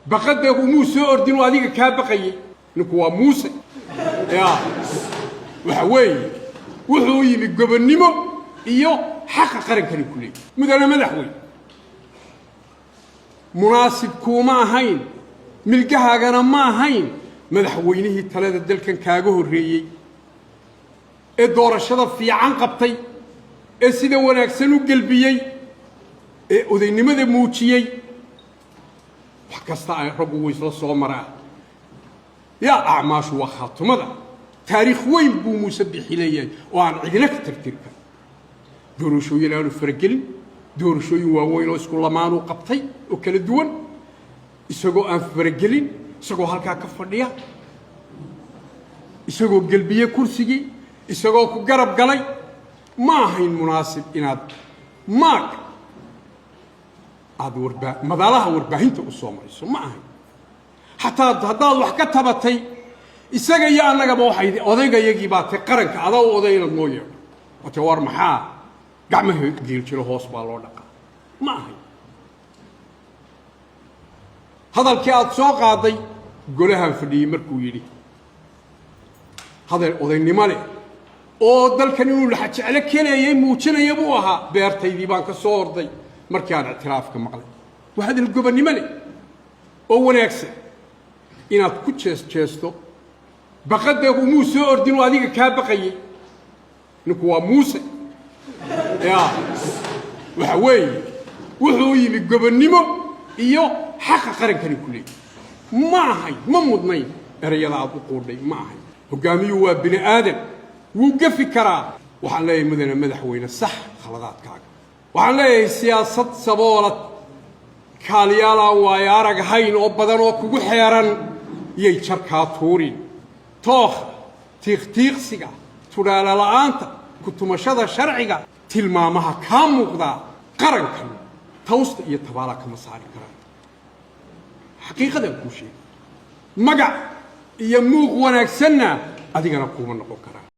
Baqadda umuu soo ordin oo adiga kaa baqayey. Ninku waa Muuse. Ya waxa weeye, wuxuu yimi gobonnimo iyo xaqa qarankani ku leeyay. Mudane madaxweyne, munaasib kuuma ahayn, milgahaagana ma ahayn. Madaxweynihii talada dalkan kaaga horreeyey ee doorashada fiican qabtay, ee sida wanaagsan u gelbiyey, ee odaynimada muujiyey, wax kasta ay raggu wuu isla soo maraa. Yaa acmaashu waa khaatumada. Taariikh weyn buu Muuse Bixi leeyahay oo aan cidina ka tirtiri karin. Doorashooyin aanu faragelin, doorashooyin waaweyn oo isku lamaanuu qabtay oo kala duwan, isagoo aan faragelin, isagoo halkaa ka fadhiya, isagoo gelbiye kursigii, isagoo ku garab galay. Ma ahayn munaasib inaad maag aada warbaa madaalaha warbaahinta u soo mariso. Ma ahayn. Xataa haddaad wax ka tabatay isaga iyo annagaba, waxay odaygayagii baa tay, qaranka adaa u oday, inaad noo yeedho wate war maxaa gacmaha geel jiro hoos baa loo dhaqaa. Ma ahayn. Hadalkii aada soo qaaday golahan fadhiyey markuu yidhi, hadal odaynimo leh oo dalkan inuu laxa jeclo keleeyay muujinaya buu ahaa. Beertaydii baan ka soo orday markii aan ictiraafka maqlay. Waa hadal gobonnimo leh oo wanaagsan. Inaad ku jees jeesto, baqadda umuu soo ordin oo adiga kaa baqayey. Ninku waa Muuse. Ya waxa weeye, wuxuu yimi gobonnimo iyo xaqa qarankani ku leeyay. Ma ahayn, ma mudnayn erayada aad u quudhay. Ma ahayn. Hoggaamiyuhu waa bini aadan, wuu gafi karaa. Waxaan leeyahay, mudane madaxweyne, sax khaladaadkaaga. Waxaan leeyahay, siyaasad saboolad kaaliyaal aan waayo arag ahayn oo badan oo kugu xeeran yay jarkaa tuurin. Tookha, tiiqtiiqsiga, tudhaala la'aanta, ku-tumashada sharciga, tilmaamaha kaa muuqdaa qarankan tawsta iyo tabaala kama saari karaan. Xaqiiqadaan kuu sheegay, magac iyo muuq wanaagsanna adigana kuuma noqon karaan.